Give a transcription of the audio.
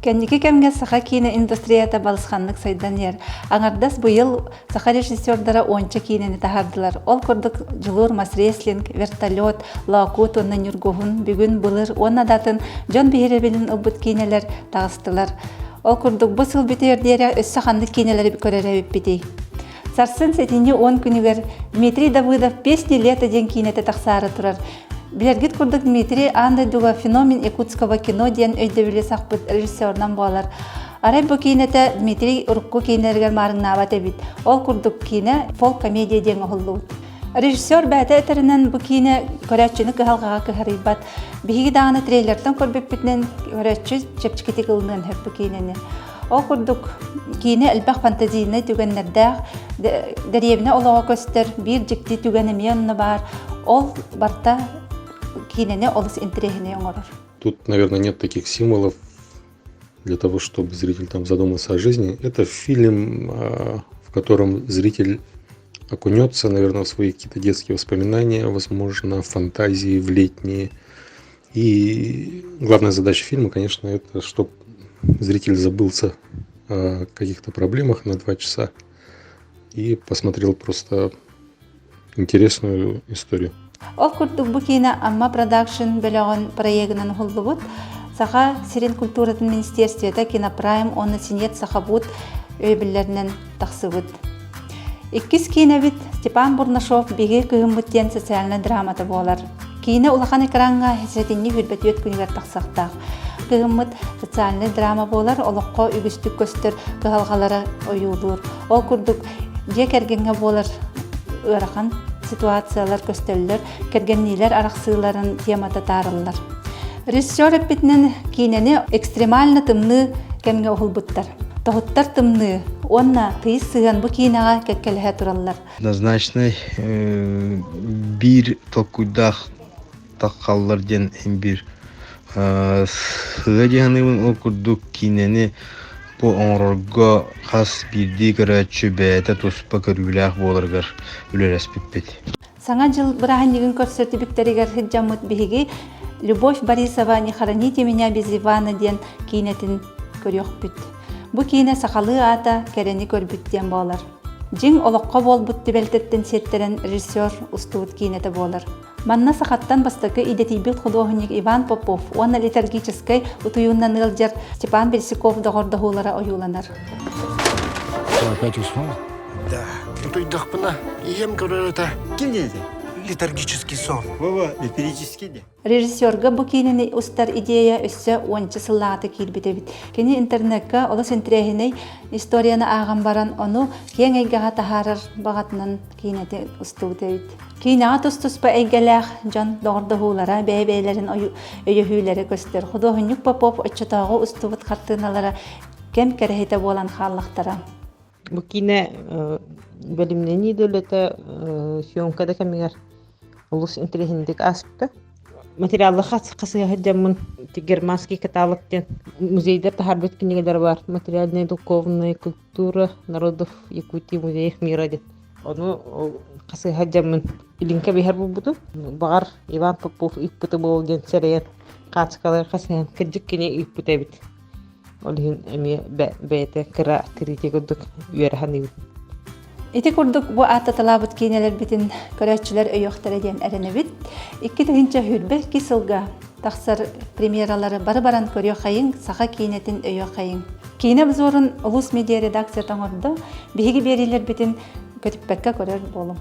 Кэнники кэмҥэ саха киинэ индустрията балысханнык сайдан иһэр. Аҥардас быйыл саха режиссердара уонча киинэни таһаардылар. Ол курдук Дьулуур мас-рестлинг, вертолет, Лоокуут уонна Ньургуһун, Бүгүн былыр уонна да атын дьон биһирэбилин ылбыт киинэлэр таҕыстылар. Ол курдук бу сыл бүтүөр диэри өссө ханнык киинэлэри көрөр эбиппитий? Сарсын сэтинньи 10 күнүгэр Дмитрий Давыдов «Песни лета» диэн киинэтэ тахсаары турар. Билэргит курдук Дмитрий аан дойдуга феномен якутского кино диэн өйдөбүлү сахпыт режиссерынан буолар. Арай бу киинэтэ Дмитрий урукку киинэлэригэр маарыҥнаабат эбит. Ол курдук киинэ фолк-комедия диэн оһуллубут. Режиссер бэйэтэ этэринэн бу киинэ көрөөччүнү кыһалҕаҕа кыһарыйбат. Биһиги даҕаны трейлертэн көрбүппүтүнэн көрөөччү чэпчэкитик ылыныан сөп бу киинэни. Ол курдук киинэ элбэх фантазийнай түгэннэрдээх, дэриэбинэ олоҕо көстөр, биир дьикти түгэн эмиэ онно баар. Ол барыта киинэни олус интэриэһинэй оҥорор. Тут, наверное, нет таких символов для того, чтобы зритель там задумался о жизни. Это фильм, в котором зритель окунется, наверное, в свои какие-то детские воспоминания, возможно, фантазии в летние. И главная задача фильма, конечно, это чтобы зритель забылся о каких-то проблемах на 2 часа и посмотрел просто интересную историю. Ол курдук бу киинэ Амма Продакшн бөлөҕүн проегынан уһуллубут. Саха сирин культуратын министерствета Кинопрайм уонна Синет Сахабут өйөбүллэринэн тахсыбыт. Иккис киинэбит Степан Бурнашов «Биһиги кыһыммыт» диэн социальнай драмата буолар. Киинэ улахан экраҥҥа сэтинньи 24 күнүгэр тахсыахтаах. Кыһыммыт социальнай драма буолар, олоххо үгүстүк көстөр кыһалҕалары ойуулуур. Ол курдук дьиэ кэргэҥҥэ буолар ыарахан ситуациялар көстөллөр, кэргэнниилэр арахсыыларын темата таарыллар. Режиссер эппитинэн киинэни экстремально тымныы кэмҥэ уһулбуттар. Тоһуттар тымныы уонна тыйыс сыһыан бу киинэҕэ кэккэлэһэ тураллар. Однозначно биир толкуйдаах таххаллар диэн биир сыа дьаһаныыбын ол курдук киинэни бу оҥорорго хас биирдии көрөөччү бэйэтэ туспа көрүүлээх буоларыгар үлэлэспиппит. Саҥа дьыл бырааһынньыгын көрсөр түбүктэригэр сылдьаммыт биһиги Любовь Борисова «Не хороните меня без Ивана» диэн киинэтин көрүөхпүт. Бу киинэ сахалыы аата «Кэрэни көрбүт» диэн буолар. Дьиҥ олоххо буолбут түбэлтэттэн сиэттэрэн режиссер устубут киинэтэ буолар. Манна сахаттан бастакы идэтийбит худуоһунньук Иван Попов уонна литургическай утуйуунан ыалдьар Степан Берсиков доҕордоһуулара ойууланар. Опять уснул? Да. Утуйдахпына ийэм көрөр этэ. Ким диэти? Летаргический сон. Вова, литургический де. Режиссерга бу киинэни устар идея өссө уонча сыллааҕыта киирбит эбит. Кини интернекка олус интэриэһинэй историяны ааҕан баран, ону киэҥ эйгэҕэ таһаарар баҕатынан киинэти устубут эбит. Киинэҕэ тус-туспа эйгэлээх дьон доҕордоһуулара, бэйэ-бэйэлэрин өйөһүүлэрэ көстөр. Худуоһунньук Попов оччотооҕу устубут хартыыналара кэм кэрэһитэ буолан хааллахтара. Бу киинэ бэлэмнэнии да үлэтэ съемка да кэмигэр олус интэриэһинэйдик ааспыта. Материаллар хасыһа сылдьаммын германский каталог диэн музейдар таһаарбыт кинигэлэр бар. Материальная духовная культура народов Якутии музеев мира диэн. Ону хасыһа сылдьаммын илиҥкэ биһэр булбутум. Баҕар Иван Попов ыыппыта буолуо диэн сэрэйэн хаачыкалары хасыһан кырдьык кини ыыппыта эбит. Ол иһин эмиэ бэйэтэ кыра критик курдук үөрэ саныыбын. Ити курдук бу ааттаталаабыт киинэлэрбитин көрөөччүлэр өйүөхтэрэ диэн эрэнэбит. 2022 сылга тахсар премьералары бары баран көрүөххэйиҥ, саха киинэтин өйүөххэйиҥ. Киинэ обзорун Улус Медиа редакцията оҥордо. Биһиги биэриилэрбитин көтүппэккэ көрөр буолуҥ.